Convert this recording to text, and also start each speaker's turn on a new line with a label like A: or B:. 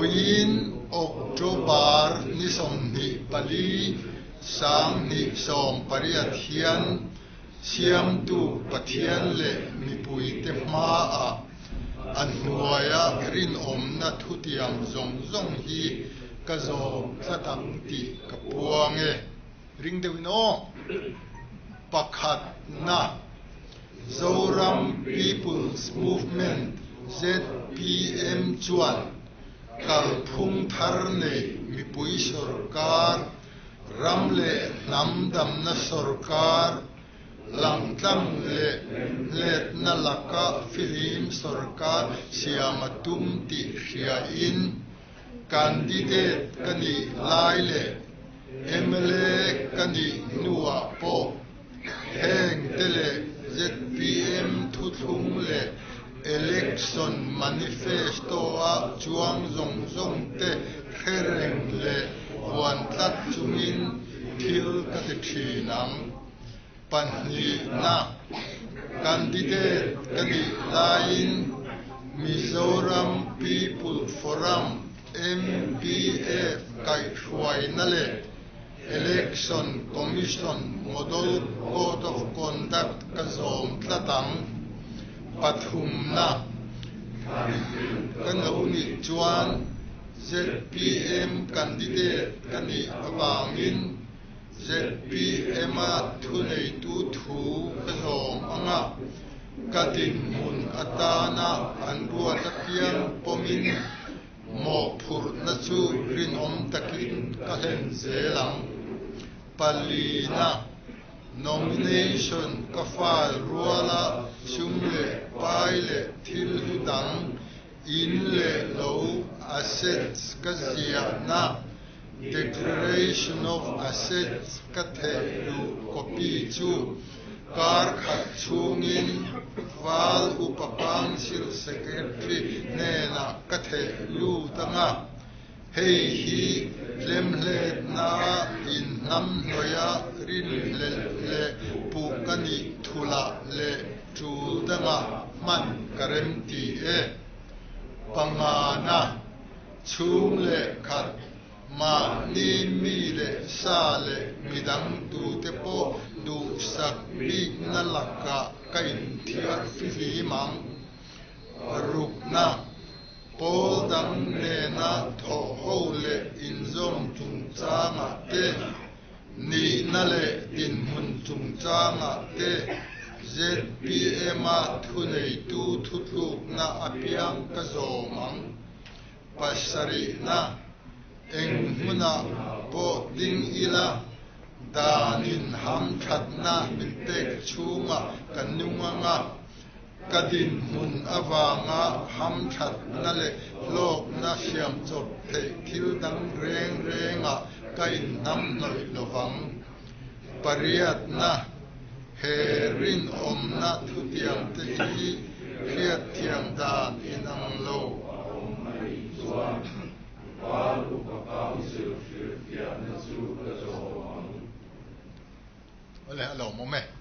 A: Vawiin October ni 24, 2018 hian Siamtu Pathian leh mipuite hmaah a hnuaia rinawmna thutiam zawng zawng hi ka zawm tlat ang tih ka puang e. Ring deuhin aw. Pakhatna, Zoram People's Movement, zpm, chuan kalphung thar nei mipui sorkar, ram leh hnam damna sorkar, langtlang leh hletna laka fihlim sorkar siam a tum tih hriain candidate ka nih lai leh mla ka nih hnuah pawh heng te leh zpm thuthlung leh election manifesto-a chuang zawng zawng te hre reng leh huan tlat chungin thil ka ti thin ang. Pahnihna, candidate ka nih laiin Mizoram People Forum, MPF, kaihhruaina leh Election Commission Model Code of Conduct ka zawm tlat ang. Pathumna, ka lo nih chuan zpm candidate ka nih avangin ZPM-a thuneitu thu ka zawm ang a, ka dinhmun atana an ruat apiang pawmin mawhphurhna chu rinawm takin ka hlen zel ang. Palina nomination ka file ruala sum leh pai leh thil hlu dang In leh lo assets ka ziahna Declaration of Assets ka theih luh copy chu kar khat chhungin Val Upa Council Secretary hnenah ka theih lut ang a, hei hi hlemhletna inhnamhnawih-a rinhlelh leh puh ka nih thulah leh Tul danga hman ka remti e. Pangana, chhung leh khat, mahni mi leh sa leh midang tute pawh duhsak bikna lakah ka inthiar fihlim ang. Rukna, pawl dang nena thawhho leh inzawm chungchangah te, Nihna leh dinhmun chungchangah te ZPM-a thuneitu thutlukna apiang ka zawm ang. Pasarihna, eng hmunah pawh ding ila, danin hamthatna min pek chhungah ka nung ang a, ka dinhmun avanga hamthatna leh hlawkna siamchawp theih thil dang reng rengah ka inhnamhnawih lovang. Pariatna, He rinawmna thutiangte hi hriatthiam dan inang lo
B: a awm a nih chuan Val Upa Council hrilhfiahna chu ka zawm ang.
A: Awle, a lawmawm e.